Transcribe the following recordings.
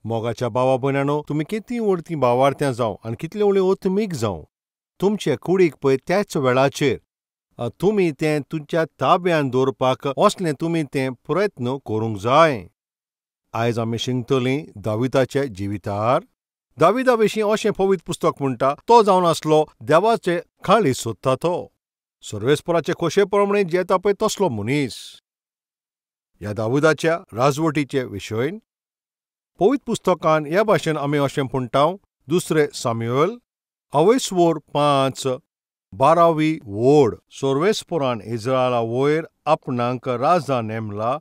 मोगाच्या भावा भयणांनो, तुमी कितलीं व्हडलीं भावार्थ्यां जावं आनी कितले व्हडली ओतमीक जावं, तुमचे कुडीक पळय त्याच वेळाचेर तुमी तें तुमच्या ताब्यान दवरपाक असलें तुमी तें प्रयत्न करूंक जाय. आयज आमी शिकतलीं दाविदाच्या जिवितार. दाविदा विशीं अशें पवित्र पुस्तक म्हणटा, तो जावन आसलो देवाचे काळीज सोदता तो, सर्वेस्पराचे खोशे प्रमाणे जेता पळय तसलो मनीस. ह्या दाविदाच्या राजवटीचे विशय पवित्र पुस्तकान ह्या भाशेन आमी अशें म्हणटा, 2 सामुएल 8 5 12वी वोड. सर्वेस्परान इस्रायला वयर आपणाक राजा नेमला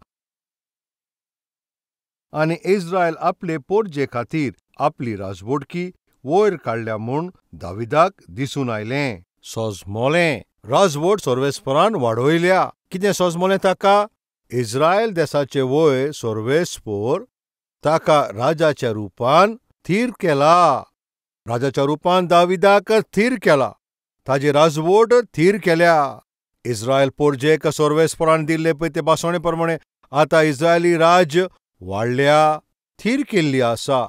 आनी इस्रायल आपले पोरजे खातीर आपली राजवटकी वयर काडल्या म्हूण दाविदाक दिसून आयलें. सोजमोलें राजवट सर्वेस्परान वाडयल्या. कितें सोजमोलें ताका? इस्रायल देसाचे वयर सर्वेस्पर ताका राजाच्या रुपान थीर केला. राजाच्या रुपान दाविदाक थीर केला, ताजी राजवट थीर केल्या. इस्रायल पोरजेक सर्वेस्परान दिल्ले पळय ते भासणे प्रमाणे आतां इस्रायली राज्य वाडल्या, थीर केल्ली आसा.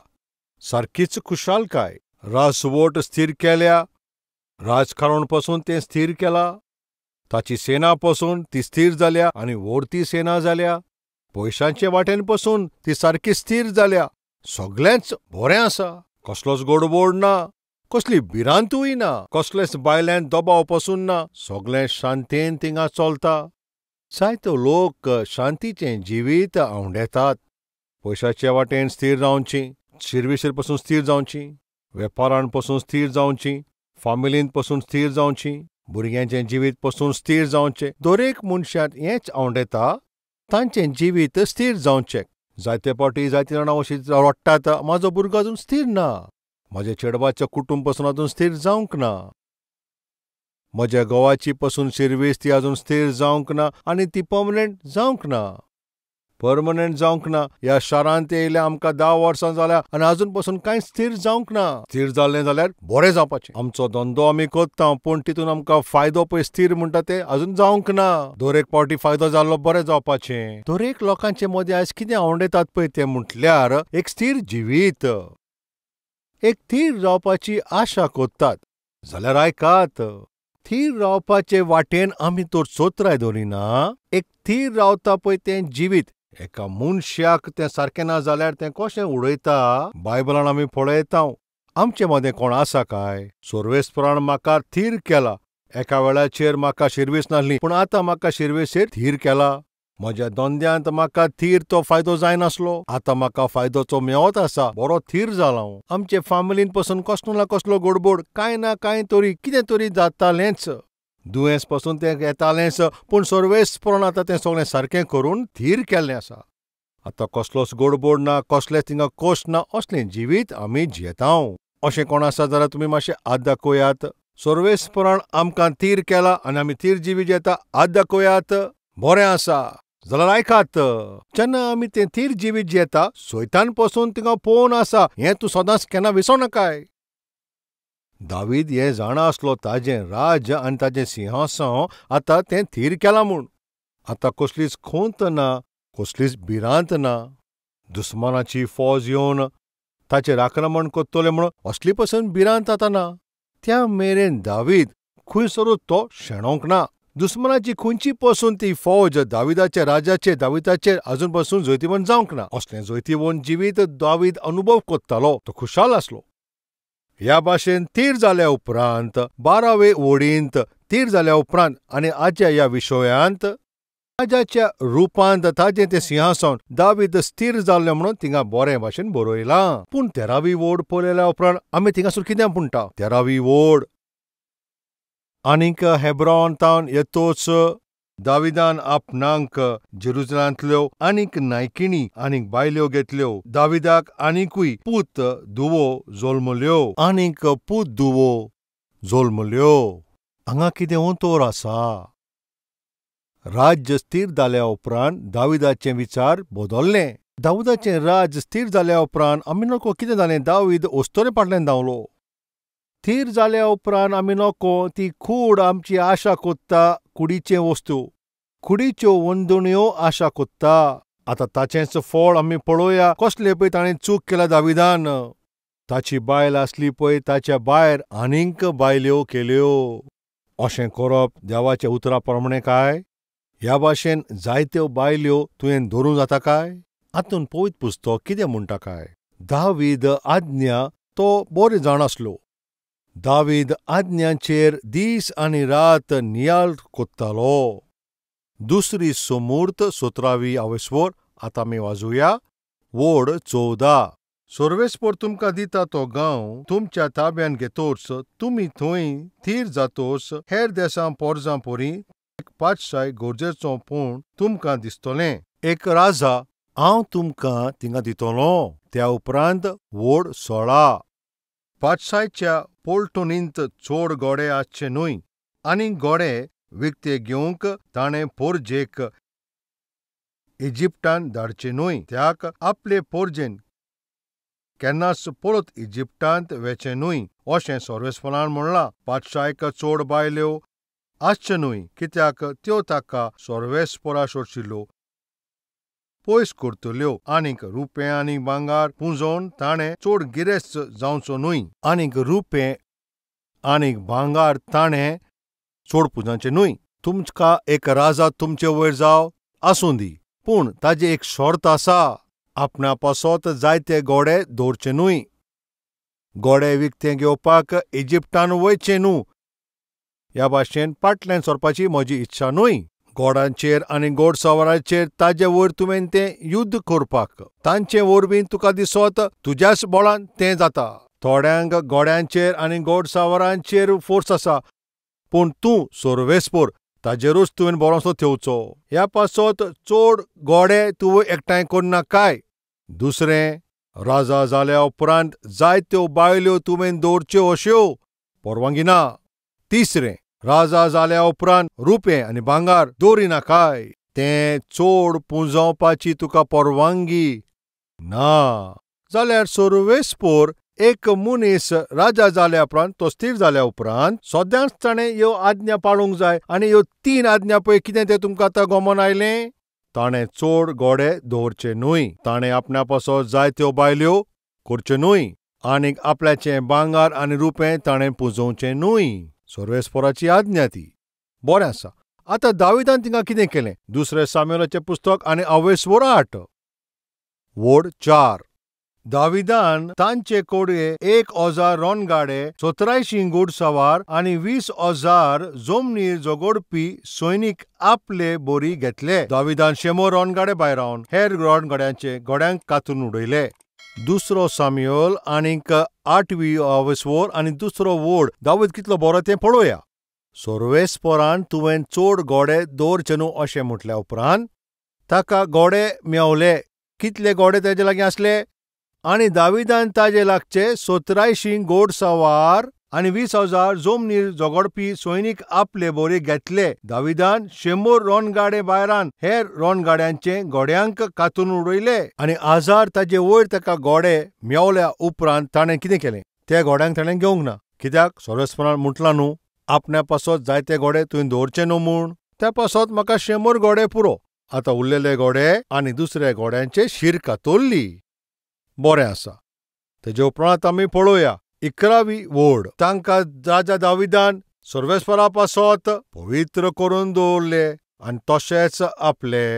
सारकीच खुशालकाय. राजवट स्थीर केल्या, राजकारण पसून तें स्थीर केला, ताची सेना पसून ती स्थीर जाल्या आनी व्हडती सेना जाल्या, पयशांचे वाटेन पसून ती सारकी स्थीर जाल्या. सगळेंच बरें आसा, कसलोच गडबड ना, कसली भिरांतूय ना, कसलेच बायल्यान दबाव पसून ना, सगळें शांतेन थिंगा चलता. जायते लोक शांतीचें जिवीत आंवडेतात. पयशाचे वाटेन स्थीर जावची, शिर्विसेर पसून स्थीर जावची, वेपारान पसून स्थीर जावची, फामिलीन पसून स्थीर जावची, भुरग्यांचें जिवीत पसून स्थीर जावचें. दरेक मनशान हेंच आंवडेता, तांचें जिवीत स्थीर जावचें. जायते फावटी जायतीं जाणां अशीं रडटात, म्हाजो भुरगो अजून स्थीर ना, म्हज्या चेडवाचें कुटूंब पसून अजून स्थीर जावंक ना, म्हज्या घोवाची पसून शिर्वीस ती अजून स्थीर जावंक ना आनी ती पर्मनंट जावंक ना, पर्मनंट जावंक ना. ह्या शारांत येयल्या आमकां 10 वर्सां जाल्या आनी अजून पसून कांय स्थीर जावंक ना. स्थीर जालें जाल्यार बरें जावपाचें. आमचो धंदो आमी करता पूण तितून आमकां फायदो पळय स्थीर म्हणटा ते अजून जावंक ना. दर एक फावटी फायदो जाल्लो बरें जावपाचें. दरेक लोकांचे मदीं आयज कितें आंवडेतात पळय तें म्हटल्यार एक स्थीर जिवीत, एक थीर रावपाची आशा करतात. जाल्यार आयकात, थीर रावपाचे वाटेन आमी तर चोत्राय दवरिना. एक थीर रावता पळय तें जिवीत एका मनशाक तें सारकें ना जाल्यार तें कशें उडयता बायबलान आमी पळयता. आमचे मदें कोण आसा काय? सर्वेस्परान म्हाका थीर केला. एका वेळाचेर म्हाका शिर्वीस नासली पूण आतां म्हाका शिर्वीसेर थीर केला. म्हज्या धंद्यांत म्हाका थीर तो फायदो जायनासलो, आतां म्हाका फायदोचो मेवत आसा, बरो थीर जाला हांव. आमचे फामिलीन पसून कसलो ना कसलो गडबड, कांय ना कांय तरी कितें तरी जातालेंच, दुयेंस पसून तें येतालेंच, पूण सर्वेस्परान आतां तें सगळें सारकें करून थीर केल्लें आसा. आतां कसलोच गडबड ना, कसलेच थिंगा कश्ट ना, असलें जिवीत आमी जियेता. अशें कोण आसा जाल्यार तुमी मातशें हात दाखयात. सर्वेस्परान आमकां थीर केला आनी आमी थीर जिवीत जियेता, हात दाखयात. बरें आसा जाल्यार आयकात, जेन्ना आमी तें थीर जिवीत जियेता सैतान पसून थिंगा पळोवन आसा, हें तूं सदांच केन्ना विसरनाकाय. दावीद हें जाणा आसलो ताजें राज्य आनी ताजें सिंहासन आतां तें थीर केलां म्हूण. आतां कसलीच खंत ना, कसलीच भिरांत ना. दुस्मानाची फौज येवन ताचेर आक्रमण करतले म्हूण असली पसून भिरांत आतां ना. त्या मेरेन दावीद खंयसरूच तो शेणोवंक ना. दुस्मानाची खंयची पसून ती फौज दाविदाच्या राजाचेर दाविदाचेर अजून पसून जैतिवंत जावंक ना. असलें जैतिवंत जिवीत दावीद अनुभव करतालो, तो खुशाल आसलो. ह्या भाशेन थीर जाल्या उपरांत 12वे ओडींत थीर जाल्या उपरांत आनी आज्या ह्या विशयांत राजाच्या रुपांत ताजें तें सिंहासन दावीद स्थीर जाल्लें म्हणून थिंगा बरें भाशेन बरयलां. पूण 13वी ओड पळयल्या उपरांत आमी थिंगासर कितें म्हणटा? 13वी ओड, आनीक हेब्रॉन तावन येतोच दाविदान आपणाक जेरुजलांतल्यो आनीक नायकिणी आनीक बायल्यो घेतल्यो. दाविदाक आनीकूय पूत धुवो जल्मल्यो, आनीक पूत धुवो जल्मल्यो. हांगा कितें अंतर आसा? राज्य स्थिर जाल्या उपरांत दाविदाचे विचार बदल्ले. दाविदाचें राज्य स्थिर जाल्या उपरांत आमी नको कितें जालें? दावीद अस्तोरे फाटल्यान धांवलो. थीर जाल्या उपरांत आमी नको ती कूड आमची आशा कोत्ता, कुडीचे वस्तू, कुडीच्यो वंदण्यो आशा कोत्ता. आतां ताचेंच फळ आमी पळोवया कसलें पळय ताणें चूक केल्या दाविदान. ताची बायल आसली पळय ताच्या भायर आनीक बायल्यो केल्यो. अशें करप देवाच्या उतरा प्रमाणें काय? ह्या भाशेन जायत्यो बायल्यो तुवें धरूं जाता काय? आतून पवित्र पुस्तक कितें म्हणटा काय? दावीद आज्ञा तो बरें जाण आसलो. दावीद आज्ञाचेर दीस आनी रात नियाळ कोत्तालो. दुसरी सोमूर्त 17वी आवस्वर आतां आमी वाजोवया. वड 14. सर्वेस्पर तुमकां दिता तो गांव तुमच्या ताब्यान घेतोच तुमी थंय थीर जातोच हेर देसां पोरजां पोरी एक पातशाय गरजेचो पूण तुमकां दिसतलें. एक राजा हांव तुमकां थिंगा दितलो. त्या उपरांत वड 16. पातशायच्या पोलटणींत चड घोडे आसचे न्हय आनी घोडे विकते घेवंक ताणें पोरजेक इजिप्टान धाडचें न्हय. त्याक आपले पोरजेन केन्नाच परत इजिप्टांत वेचें न्हय अशें सर्वेस्परान म्हणलां. पातशायक चड बायल्यो आसच्यो न्हय कित्याक त्यो ताका सर्वेस्परा सोडशिल्ल्यो पयस करतल्यो. आनीक रुपें आनी भांगर पुंजोवन ताणें चड गिरेस्त जावचो न्हय. आनीक रुपें आनीक भांगर ताणें चड पुजाचें न्हय. तुमकां एक राजा तुमचे वयर जाव आसूं दी, पूण ताजें एक शर्त आसा. आपणा पासत जायते घोडे दवरचे न्हय. घोडे विकते घेवपाक इजिप्टान वयचें न्हू. ह्या भाशेन फाटल्यान सरपाची म्हजी इत्सा न्हय. घोड्यांचेर आनी घोडसवारांचेर ताजे वयर तुवें तें युद्ध करपाक तांचे वरवीं तुका दिसत तुज्याच बळान तें जाता. थोड्यांक घोड्यांचेर आनी घोडसवारांचेर फोर्स आसा, पूण तूं सर्वेस्पर ताजेरूच तुवें भरोसो थेवचो. ह्या पासत चड घोडे तुवें एकठांय करनाकाय. दुसरें, राजा जाल्या उपरांत जायत्यो बायल्यो तुवें दवरच्यो अश्यो परवानगी ना. तिसरें, राजा जाल्या उपरांत रुपें आनी भांगर दवरिनाकाय. तें चड पुंजोवपाची तुका परवानगी ना. जाल्यार सर्वेस्पर एक मनीस राजा जाल्या उपरांत तो स्थीर जाल्या उपरांत सदांच ताणें ह्यो आज्ञा पाळूंक जाय. आनी ह्यो 3 आज्ञा पळय कितें तें तुमकां आतां गमन आयलें. ताणें चड घोडे दवरचे न्हय. ताणें आपणा पासत जायत्यो बायल्यो करच्यो न्हय. आनीक आपल्याचें भांगर आनी रुपें ताणें पुंजोवचें न्हय. सर्वेस्पराची आज्ञा ती. बरें आसा. आतां दाविदान थिंगा कितें केलें? दुसरें सामुएलाचें पुस्तक आनी आवस्वर 8 वड 4. दाविदान तांचे कोडये 1000 रणगाडे, 87 घोडसवार आनी 20,000 जमनीर झगडपी सैनीक आपले बोरी घेतले. दाविदान 100 रणगाडे भायरावन हेर रणगाड्यांचे घोड्यांक कातरून उडयले. दुसरो सामुएल आनीक 8वी आवस्वर आनी दुसरो वड दावीद कितलो बरो तें पळोवया. सर्वेस्परान तुवें चड घोडे दवरचे न्हू अशें म्हटल्या उपरांत ताका घोडे मेवले. कितले घोडे ताजे लागीं आसले? आनी दाविदान ताजे लागचे 87 घोडसवार आनी 20,000 जमनीर झगडपी सैनीक आपले बोरी घेतले. दाविदान 100 रणगाडे भायरान हेर रणगाड्यांचे घोड्यांक कातरून उडयले. आनी 1000 ताजे वयर ताका घोडे मेवल्या उपरांत ताणें कितें केलें? त्या घोड्यांक ताणें घेवंक ना. कित्याक? सर्वेस्परान म्हटलां न्हू आपणा पासत जायते घोडे तुवें दवरचे न्हू म्हूण. त्या पासत म्हाका 100 घोडे पुरो. आतां उरलेले घोडे आनी दुसऱ्या घोड्यांचे शीर कातरली. बरें आसा. तेजे उपरांत आमी पळोवया 11वी वड. तांकां राजा दाविदान सर्वेस्परा पासत पवित्र करून दवरले आनी तशेंच आपले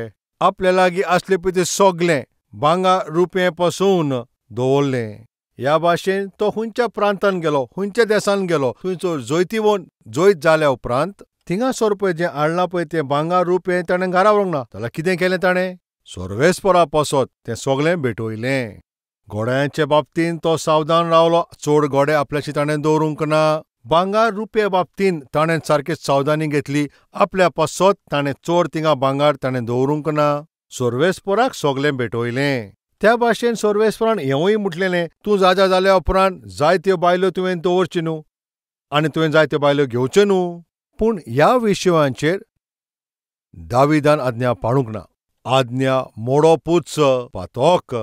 आपल्या लागीं आसले पळय तें सगलें भांगर रुपें पासून दवरलें. ह्या भाशेन तो खंयच्या प्रांतान गेलो, खंयच्या देसान गेलो, थंयचो जैतिवंत जैत जाल्या उपरांत थिंगासर पळय जें हाडलां पळय तें भांगर रुपें ताणें घरा व्हरूंक ना. जाल्यार कितें केलें ताणें? सर्वेस्परा पासत तें सगलें भेटयलें. घोड्यांचे बाबतीन तो सावधान रावलो. चड घोडे आपल्याशी ताणें दवरूंक ना. भांगर रुपये बाबतीन ताणें सारकी सावधानी घेतली. आपल्या पासत ताणें चड थिंगा भांगर ताणें दवरूंक ना. सर्वेस्पराक सगलें भेटयलें. त्या भाशेन सर्वेस्परान हेंवूय म्हटलेलें, तूं राजा जाल्या उपरांत जायत्यो बायल्यो तुवें दवरच्यो न्हू आनी तुवें जायत्यो बायल्यो घेवच्यो न्हू. पूण ह्या विशयांचेर दाविदान आज्ञा पाळूंक ना. आज्ञा मोडपूच पातक.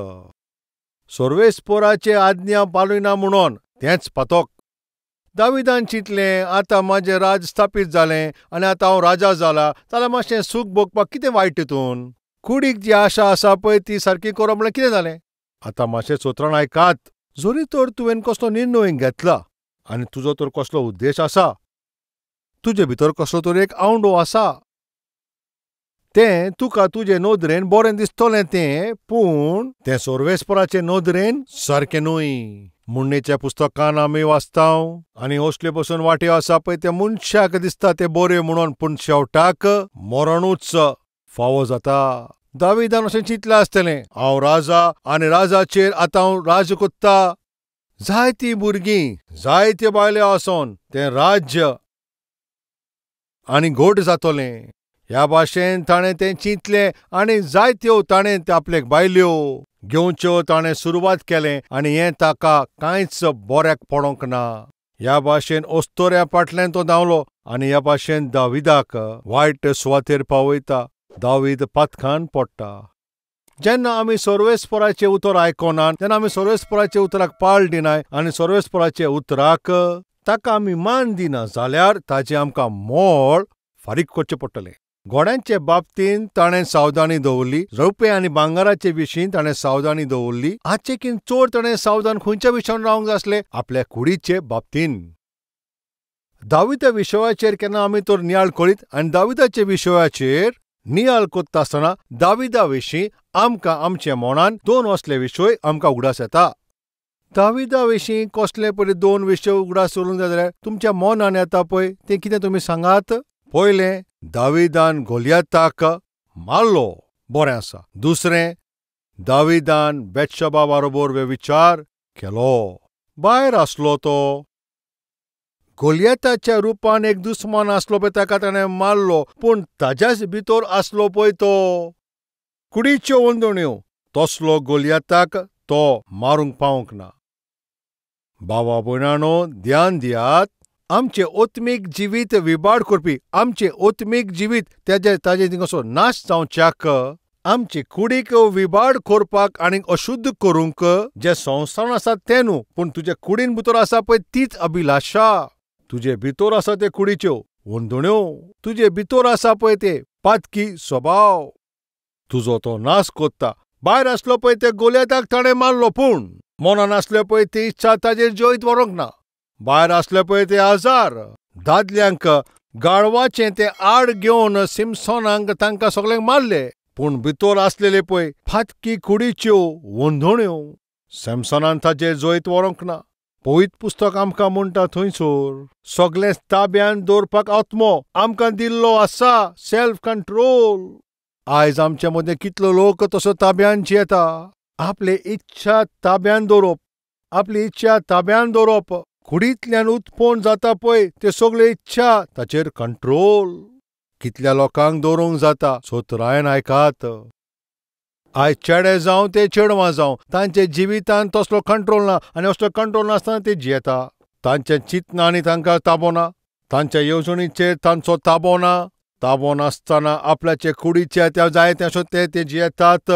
सर्वेस्पराचे आज्ञा पाळिना म्हणून तेंच पातक. दाविदान चिंतलें, आतां म्हाजें राज स्थापीत जालें आनी आतां हांव राजा जाला, जाल्यार मातशें सूख भोगपाक कितें वायट तितून? कुडीक जी आशा आसा पळय ती सारकी करप म्हळ्यार कितें जालें? आतां मातशें सोत्रान आयकात. जरी तर तुवें कसलो निर्णय घेतला आनी तुजो तर कसलो उद्देश आसा, तुजे भितर कसलो तर एक आवंडो आसा, तें तुका तुजे नदरेन बरें दिसतलें तें, पूण तें सर्वेस्पराचे नदरेन सारकें न्हय. मुण्णेच्या पुस्तकान आमी वाचतांव आनी असले पसून वाट्यो आसा पळय त्या मनशाक दिसता तें बऱ्यो म्हणून, पूण शेवटाक मरणूच फावो जाता. दाविदान अशें चिंतलां आसतलें, हांव राजा आनी राजाचेर आतां हांव राज कोत्ता. जायतीं भुरगीं जायत्यो बायल्यो आसोन तें राज्य आनी घोट जातलें. ह्या भाशेन ताणें तें चिंतलें आनी जायत्यो ताणें आपल्याक बायल्यो घेवच्यो ताणें सुरवात केलें आनी हें ताका कांयच बऱ्याक पडोंक ना. ह्या भाशेन अस्तोऱ्या फाटल्यान तो धांवलो आनी ह्या भाशेन दाविदाक वायट सुवातेर पावयता. दावीद पातकान पडटा. जेन्ना आमी सर्वेस्पराचें उतर आयकनात, तेन्ना आमी सर्वेस्पराच्या उतराक पाळ दिनाय आनी सर्वेस्पराच्या उतराक ताका आमी मान दिना जाल्यार ताचें आमकां मोल फारीक करचें पडटलें. घोड्यांचे बाबतींत ताणें सावधानी दवरली, रुपें आनी भांगराचे विशीं ताणें सावधानी दवरली. हाचेकीन चड ताणें सावधान खंयच्या विशयान रावंक जाय आसलें? आपल्या कुडीचे बाबतीन. दाविदा विशयाचेर केन्ना आमी तर नियाळ करीत आनी दाविदाच्या विशयाचेर नियाळ कोत्ता आसतना दाविदा विशीं आमकां आमच्या मनान दोन असले विशय आमकां उगडास येता. दाविदा विशीं कसले पळय दोन विशय उगडास उरूंक जाय जाल्यार तुमच्या मनान येता पळय तें कितें तुमी सांगात. पयलें, दाविदान गोलियाताक मारलो, बरें आसा. दुसरें, दाविदान बेतशेबा बरोबर व्यभिचार केलो. भायर आसलो तो गोलियाताच्या रुपान एक दुस्मान आसलो पळय ताका ताणें मारलो, पूण ताज्याच भितर आसलो पळय तो कुडीच्यो वंदण्यो, तसलो गोलियाताक तो मारूंक पावंक ना. भावा भयणांनो, ध्यान दियात. आमचें आत्मीक जिवीत विबाड करपी, आमचें आत्मीक जिवीत तेजे ताजे थिंगासो नाश जावच्याक, आमचे कुडीक विबाड करपाक आनी अशुद्ध करूंक जे संवसारान आसा तें न्हू, पूण तुजे कुडीन भितर आसा पळय तीच अभिलाशा. तुजे भितर आसा ते कुडीच्यो वंदण्यो, तुजे भितर आसा पळय ते पातकी स्वभाव, तुजो तो नाश कोत्ता. भायर आसलो पळय ते गोलियाताक ताणें मारलो, पूण मनान आसले पळय ती इच्छा ताजेर जैत व्हरूंक ना. भायर आसले पळय ते हजार दादल्यांक गाळवाचें ते आड घेवन सिमसोनांक तांकां सगल्यांक मारले, पूण भितर आसलेले पळय फातकी कुडीच्यो वंदण्यो, सॅमसोनान ताजेर जैत व्हरूंक ना. पवित्र पुस्तक आमकां म्हणटा थंयसर सगळें ताब्यान दवरपाक आत्मो आमकां दिल्लो आसा, सेल्फ कंट्रोल. आयज आमच्या मदें कितलो लोक तसो ताब्यान जियेता. आपली इच्छा ताब्यान दवरप, आपली इच्छा ताब्यान दवरप, कुडींतल्यान उत्पन्न जाता पळय ते सगळे इच्छा ताचेर कंट्रोल कितल्या लोकांक दवरूंक जाता. सोतरायन आयकात. आयज चेडे जावं ते चेडवां जावं, तांच्या जिवितान तसलो कंट्रोल ना आनी असलो कंट्रोल नासतना ते जियेता. तांच्या चिंतनांनी तांकां ताबो ना, तांच्या येवजणीचेर तांचो ताबो ना. ताबो नासतना आपल्याचे कुडीचे त्या जाय तें ते ते जियेतात.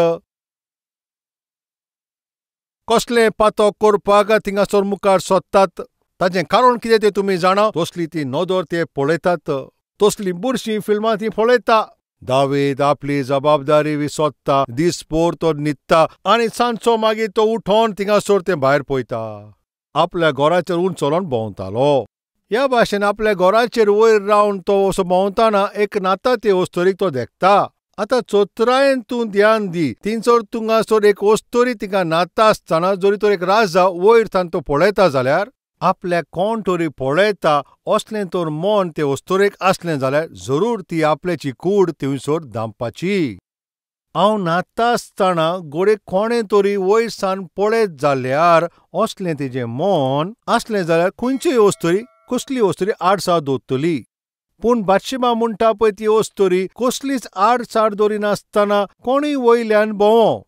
कसलें पातक करपाक थिंगासर मुखार सोदतात. ताचें कारण कितें तें तुमी जाणा? तसली ती नदर ते पळयतात, तसलीं बुरशीं फिल्मां ती पळयता. दावीद आपली जबाबदारी विसोदता, दीसभर तो न्हिदता आनी सांजचो मागीर तो उठोन थिंगासर तें भायर पळयता. आपल्या घराचेर उंच चलोन भोंवतालो. ह्या भाशेन आपल्या घराचेर वयर रावन तो असो भोंवतना एक नाता ते अस्तोरीक तो देखता. आतां चोत्रायेन तूं ध्यान दी, थिंगसर तुंगासर एक अस्तोरी तिका नाता आसतना जरी तर एक राजा वयर थावन तो पळयता जाल्यार आपल्याक कोण तरी पळयता असलें तर मन ते अस्तोरेक आसलें जाल्यार जरूर ती आपल्याची कूड थंयसर धांपपाची. हांव न्हाता आसतना घडये कोणें तरी वयर सान पळयत जाल्यार असलें तेजें मन आसलें जाल्यार खंयचीय अस्तोरी कसली अस्तोरी आडसार दवरतली. पूण बादशिबा म्हणटा पळय ती अस्तोरी कसलीच आडसार दवरिनासतना कोणूय वयल्यान भोंवो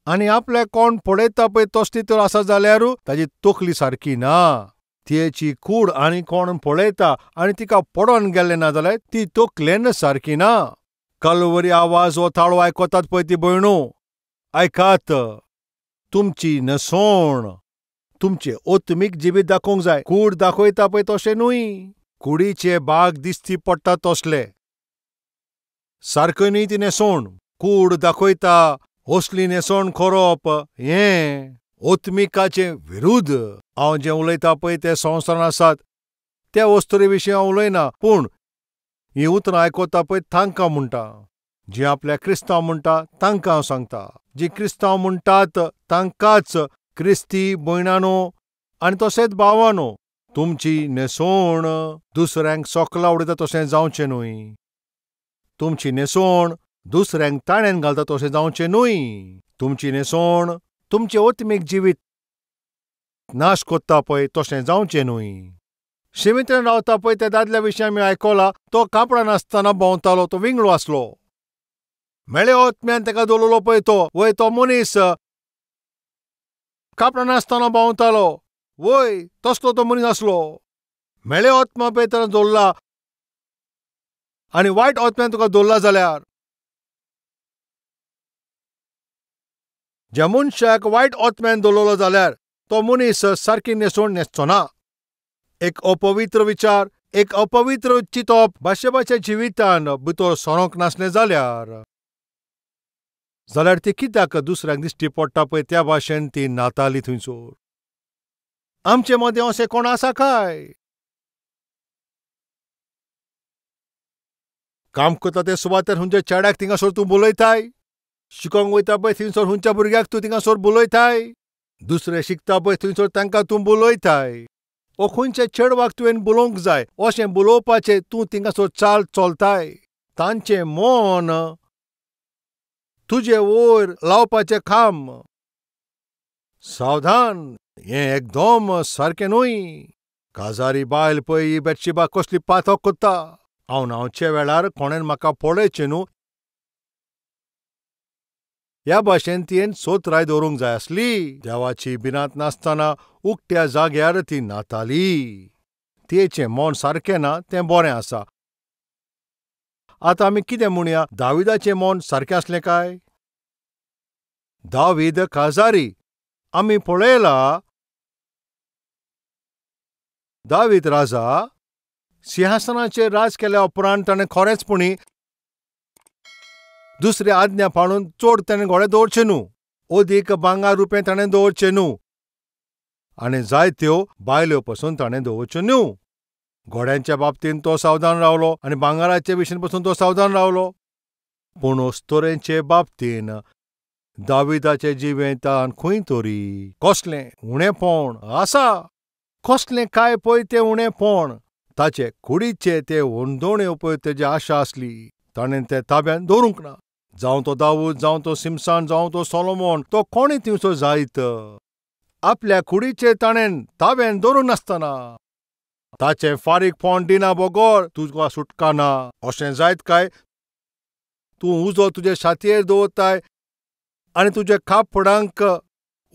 आनी आपल्याक कोण पळयता पळय तसली तर आसा जाल्यार ताजी तकली सारकी ना. तिची कूड आनी कोण पळयता आनी तिका पडोन गेल्लें ना जाल्यार ती तकलेन सारकी ना. कलवरी आवाज हो ताळो आयकतात पळय ती भयणू, आयकात. तुमची न्हेसवण तुमचें आत्मीक जिवीत दाखोवंक जाय. कूड दाखयता पळय तशें न्हय, कुडीचे भाग दिसती पडटा तसले सारके न्हय ती न्हेसवण. कूड दाखयता असली न्हेसण करप हें ओत्मिकाचें विरुद्ध. हांव जें उलयता पळय तें संवसारांत आसात त्या वस्तुरे विशीं हांव उलयना, पूण हीं उतरां आयकता पळय तांकां म्हणटा. जीं आपल्या क्रिस्तांव म्हणटा तांकां हांव सांगता. जीं क्रिस्तांव म्हणटात तांकांच क्रिस्ती भयणानो आनी तशेंच भावानो, तुमची न्हेसण दुसऱ्यांक सोकला उडयता तशें जावचें न्हय. तुमची न्हेसण दुसऱ्यांक ताणेन घालता तशें जावचें न्हय. तुमची न्हेसण तुमचें ओत्मीक जिवीत नाश कोत्ता पळय तशें जावचें न्हय. शिमित्रेन रावता पळय त्या दादल्या विशीं आमी आयकला, तो कापडां नासतना भोंवतालो, तो विंगळो आसलो. मेळे ओत्म्यान ताका दवरलो पळय तो, वय तो मनीस कापडां नासतना भोंवतालो, वय तसलो तो मनीस आसलो. मेळे ओत्मा पळय ताणें दवरला आनी वायट ओत्म्यान तुका दवरला जाल्यार, ज्या मनशाक वायट ओत्म्यान दवरलो जाल्यार तो मनीस सारकी न्हेसण न्हेसचो ना. एक अपवित्र विचार, एक अपवित्र चिंतप भाशेभाशे जिवितान भितर सरोंक नासलें जाल्यार जाल्यार ती कित्याक दुसऱ्यांक दिश्टी पडटा पळय त्या भाशेन ती नाताली थंयसर. आमचे मदें अशें कोण आसा काय? काम करता ते सुवातेर खंयच्या चेड्याक थिंगासर तूं बोलयताय, शिकोंक वयता पळय थंयसर खंयच्या भुरग्याक तूं थिंगासर बोलयताय, दुसरे शिकता पळय थंयसर तांकां तूं बोलयताय, ओ खंयच्या चेडवाक तुवें बोलोवंक जाय अशें बोलोवपाचें तूं थिंगासर चाल चलताय. तांचें मन तुजे वयर लावपाचें काम. सावधान, हें एकदम सारकें न्हय. काजारी बायल पळय ही बेटशिबा कसली पातक कोत्ता. हांव न्हांवचे वेळार कोणेन म्हाका पळयचें न्हू ह्या भाशेन तियेन सोतराय दवरूंक जाय आसली. देवाची भिरांत नासतना उकत्या जाग्यार ती न्हाताली. तियेचें मन सारकें ना तें बरें आसा. आतां आमी कितें म्हणया, दाविदाचें मन सारकें आसलें काय? दावीद काजारी आमी पळयला, दावीद राजा सिंहासनाचेर राज केल्या उपरांत ताणें खरेंच पुणी दुसरी आज्ञा पाळून चड ताणें घोडे दवरचे न्हू, अदीक भांगर रुपें ताणें दवरचें न्हू आनी जायत्यो बायल्यो पसून ताणें दवरच्यो न्हू. घोड्यांच्या बाबतींत तो सावधान रावलो आनी भांगराचे विशीं पसून तो सावधान रावलो, पूण अस्तोरेचे बाबतीन दाविदाचे जिवितान खंय तरी कसलें उणेपण आसा. कसलें काय पळय तें उणेपण, ताचे कुडीचे ते ओंदोण्यो पळय तेजी आशा आसली, ताणें ते ताब्यान दवरूंक ना. जावं तो दाऊद, जावं तो सिमसान, जावं तो सोलोमोन, तो कोणूय थंयसर जायत आपल्या कुडीचे ताणें ताब्यान दवरूंक नासतना ताचें फारीकपण दिना बगर तुका सुटका ना. अशें जायत काय तूं उजो तुजे छातयेर दवरताय आनी तुजे कापडांक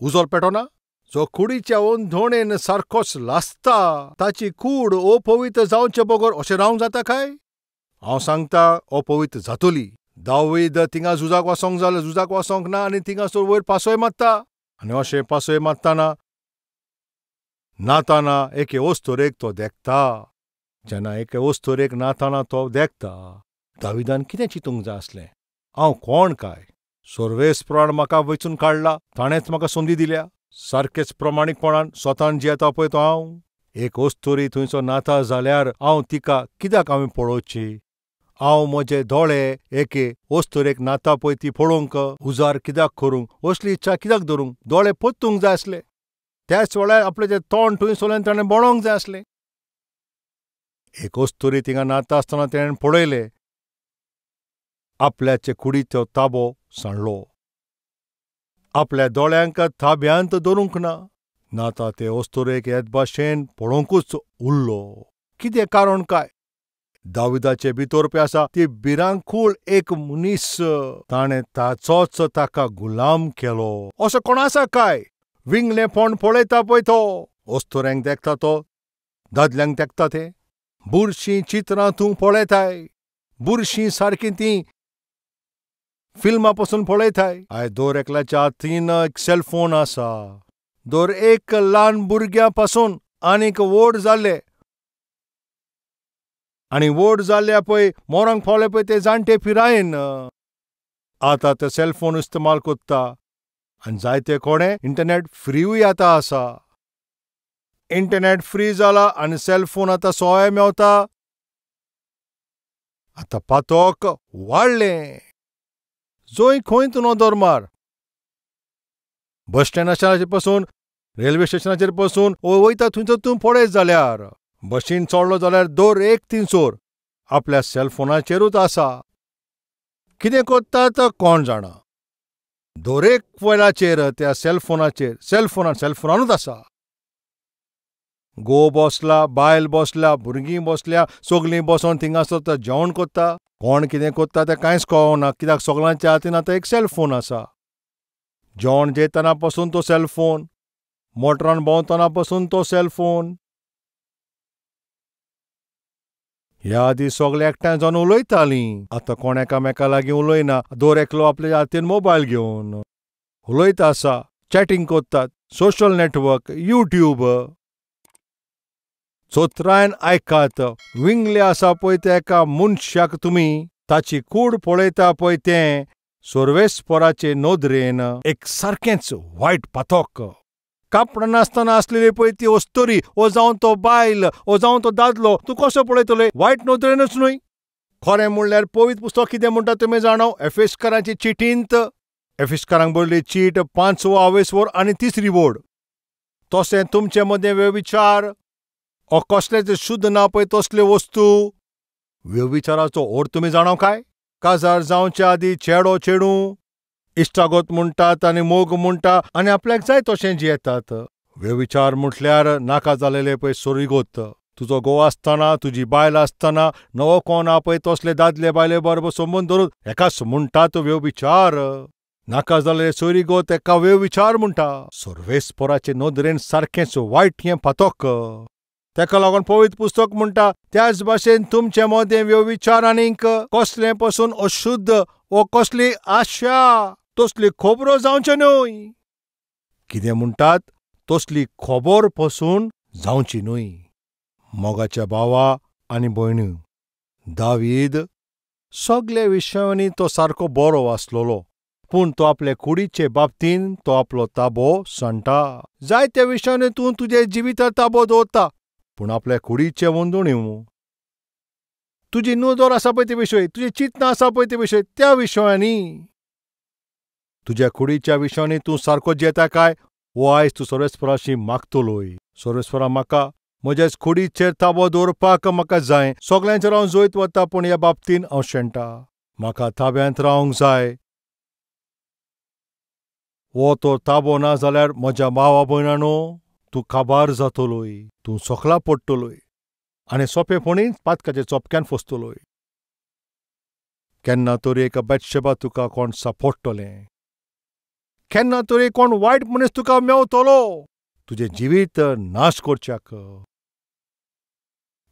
उजो पेटोना? जो कुडीच्या ओंधोणेन सारकोच लासता ताची कूड अपवित्र जावचे बगर अशें रावंक जाता काय? हांव सांगता अपवित्र जातली. दावीद थिंगा झुजाक वचोंक जालें, झुजाक वचोंक ना आनी थिंगासर वयर पासय मारता आनी अशें पासय मारतना नाताना एके अस्तोरेक तो देखता. जेन्ना एके अस्तोरेक नाताना तो देखता, दाविदान कितें चिंतूंक जाय आसलें? हांव कोण काय? सर्वेस्परान म्हाका वेंचून काडला, ताणेंच म्हाका संदी दिल्या, सारकेच प्रमाणीकपणान स्वतान जियेता पळय तो हांव. एक अस्तोरी थंयसर नाता जाल्यार हांव तिका कित्याक हांवें पळोवची? हांव म्हजे दोळे एके अस्तोरेक नाता पळय ती पळोवंक उजार कित्याक करूंक, असली इच्छा कित्याक धरूंक? दोळे परतूंक जाय आसले. त्याच वेळार आपलें तोंड थंयसरल्यान ताणें बडोवंक जाय आसलें. एक अस्तोरी थिंगा नाता आसतना तेणें पळयलें, आपल्याचे कुडीचो ताबो सांडलो, आपल्या दोळ्यांक ताब्यांत दवरूंक ना. नाता ते अस्तोरेक येत भाशेन पळोवंकूच उरलो. कितें कारण काय? दाविदाचे भितर पळय आसा ती भिरांकूळ एक मनीस, ताणें ताचोच ताका गुलाम केलो. असो कोण आसा काय? विंगलेपण पळयता पळय तो, अस्तोऱ्यांक देखता तो, दादल्यांक देखता ते. बुरशीं चित्रां तूं पळयताय, बुरशीं सारकीं तीं फिल्मां पसून पळयताय. आयज दर एकल्याच्या हातीन एक सेलफोन आसा. दर एक ल्हान भुरग्या पासून आनीक व्हड जाल्ले आनी व्हड जाल्ले पळय मोरांक पावले पळय ते जाणटे पिरायेन आतां ते सेलफोन इस्तेमाल कोत्ता आनी जायते कोणे इंटरनॅट फ्रीवूय आतां आसा. इंटरनॅट फ्री जाला आनी सेलफोन आतां सोय मेवता. आतां पातोक वाडलें. जोय खंय तूं नदर मार, बस स्टँडाचेर पसून रेल्वे स्टेशनाचेर पसून वयता थंयसर तूं पळयत जाल्यार, बशीन चडलो जाल्यार दर एक थिंगसर आपल्या सेलफोनाचेरूच आसा. कितें कोत्ता तो कोण जाणा. दरेक वेळाचेर त्या सेलफोनाचेर सेलफोनानूच आसा. घोव बसला, बायल बसल्या, भुरगीं बसल्या, सगलीं बसोन थिंगासर जेवण कोत्ता. कोण कितें कोत्ता तें कांयच कळना, कित्याक सगळ्यांच्या हातीन आतां एक सेलफोन आसा. जेवण जेतना पसून तो सेलफोन, मोटरान भोंवतना पसून तो सेलफोन. ह्या आदीं सगळे एकठांय जावन उलयतालीं, आतां कोण एकामेका लागीं उलयना. दर एकलो आपल्या हातीन मोबायल घेवन उलयता आसा, चॅटींग कोत्तात, सोशल नॅटवर्क, यूट्यूब. चोत्रायन आयकात, विंगले आसा पळय त्या एका मनशाक तुमी ताची कूड पळयता पळय तें सर्वेस्पराचे नदरेन एक सारकेंच वायट पातोक. कापडां नासतना आसलेली पळय ती अस्तुरी, ओ जावं तो बायल, ओ जावं तो दादलो, तूं कसो पळयतले? वायट नदरेनूच न्हय. खरें म्हणल्यार पवित्र पुस्तक कितें म्हणटा तुमी जाणा? एफेस्कारांचे चिटींत, एफेस्कारांक बरयल्ली चीट 5 आवेसवर आनी 3 वोड, तशें तुमचे मदें व्यभिचार ओ कसलेच शुद्ध ना पळय तसल्यो वस्तू. व्यभिचाराचो अर्थ तुमी जाणा काय? काजार जावचे आदीं चेडो चेडूं इश्टागत म्हणटात आनी मोग म्हणटा आनी आपल्याक जाय तशें जियेतात. व्यभिचार म्हटल्यार नाका जालेले पळय सोरीगोत. तुजो घोव आसतना, तुजी बायल आसतना नवो कोण आ पळय तसले दादले बायले बरोबर संबंद धरून एकाच म्हणटात व्यभिचार. नाका जालेले सोरीगोत एका व्यभिचार म्हणटा. सर्वेस्पराचे नदरेन सारकेंच वायट हें पातोक. तेका लागून पवित्र पुस्तक म्हणटा, त्याच भाशेन तुमचे मदें व्यभिचार आनीक कसलें पसून अशुद्ध वो कसली आशा तसली खबरो जावच्यो न्हय. कितें म्हणटात? तसली खबर पसून जावची न्हय. मोगाच्या भावा आनी भयणी, दावीद सगल्या विशयांनी तो सारको बरो आसलेलो, पूण तो आपले कुडीचे बाबतीन तो आपलो ताबो सांडटा. जायत्या विशयांनी तूं तुजे जिवितार ताबो दवरता, पूण आपल्या कुडीचे वंदोणी तुजी नदर आसा पळय ते विशय, तुजी चिंतना आसा पळय ते विशय, त्या विशयांनी तुज्या कुडीच्या विशयांनी तूं सारको जियेता काय? वो आयज तूं सर्वेस्पराशी मागतलोय. सर्वेस्परा, म्हाका म्हज्याच कुडीचेर ताबो दवरपाक म्हाका जाय. सगल्यांचेर हांव जैत वता, पूण ह्या बाबतीन हांव शेणटा. म्हाका ताब्यांत रावंक जाय. वो तो ताबो ना जाल्यार म्हज्या भावा भयणानो तूं काबार जातलोय, तूं सोकला पडटलोय आनी सोंपेपणी पातकाच्या चोपक्यान फसतलोय. केन्ना तरी एका बेतशेबा तुका कोण सापडटलें, केन्ना तरी कोण वायट मनीस तुका मेवतलो तुजें जिवीत नाश करच्याक.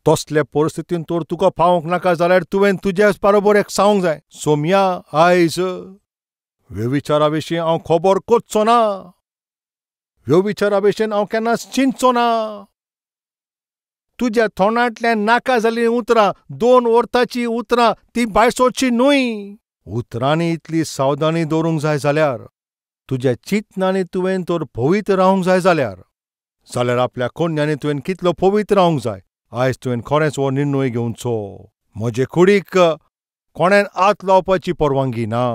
तसले परिस्थितीन तर तुका पावंक नाका जाल्यार तुवें तुज्या बरोबर एक सांगूंक जाय, सोमया आयज व्यभिचारा विशीं हांव खबर करचो ना, व्यभिचारा भशेन हांव केन्नाच चिंतचो ना. तुज्या तोंडांतल्यान नाका जाल्लीं उतरां, 2 वरांचीं उतरां ती भायर सरची न्हय. उतरांनी इतली सावधानी दवरूंक जाय जाल्यार, तुज्या चिंतनांनी तुवें तर पवित्र रावंक जाय जाल्यार, जाल्यार आपल्या कोन्यांनी तुवें कितलो पवित्र रावंक जाय. आयज तुवें खरेंच हो निर्णय घेवचो. म्हजे कुडीक कोणेन हात लावपाची परवानगी ना.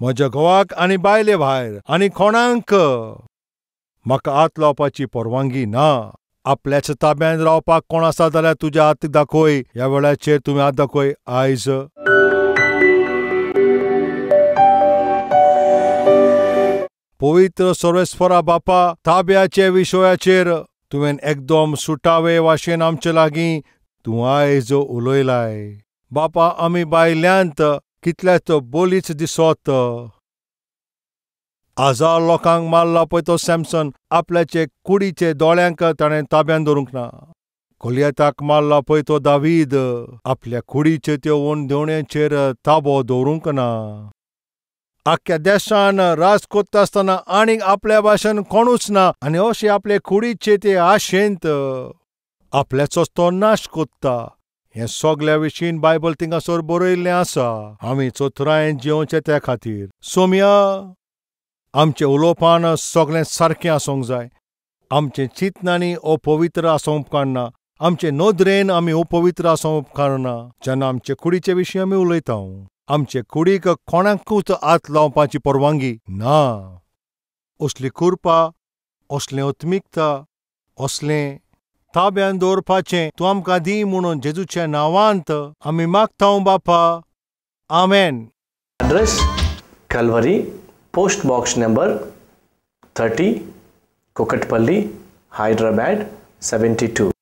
म्हज्या घोवाक आनी बायले भायर आनी कोणाक म्हाका हात लावपाची परवानगी ना. आपल्याच ताब्यांत रावपाक कोण आसा जाल्यार तुज्या हात दाखय. ह्या वेळाचेर तुमी हात दाखय आयज. पवित्र सर्वेस्परा बापा, ताब्याचे विशयाचेर तुवें एकदम सुटावे वाशेन आमचे लागीं तूं आयज उलयलाय. बापा, आमी बायल्यांत कितल्याच बोलीच दिसत. हजार लोकांक मारला पळय तो सॅमसन, आपल्याचे कुडीचे दोळ्यांक ताणें ताब्यान दवरूंक ना. गोलियताक मारला पळय तो दावीद, आपल्या कुडीचे त्यो वणदेवणेचेर ताबो दवरूंक ना. आख्ख्या देशान राज कोत्ता आसतना आनीक आपल्या भाशेन कोणूच ना, आनी अशें आपले कुडीचे ते आशेंत आपल्याचोच तो नाश कोत्ता. हें सगल्या विशीं बायबल थिंगासर बरयल्लें आसा. आमी चतुरायेन जियोवचें त्या खातीर. सोमया, आमचें उलोवपान सगळें सारकें आसूंक जाय. आमचें चिंतनांनी अपवित्र आसूंक उपकारना. आमचे नदरेन आमी अपवित्र आसूंक उपकारना. जेन्ना आमचे कुडीचे विशीं आमी उलयता, आमचे कुडीक कोणाकूच हात लावपाची परवानगी ना. असली कृपा, असलें आत्मिकता, असलें ताब्यान दवरपाचें तूं आमकां दी म्हणून जेजूच्या नांवांत आमी मागता बापा. आमेन. Address Calvary, post box number 30, Kukatpally, Hyderabad 72.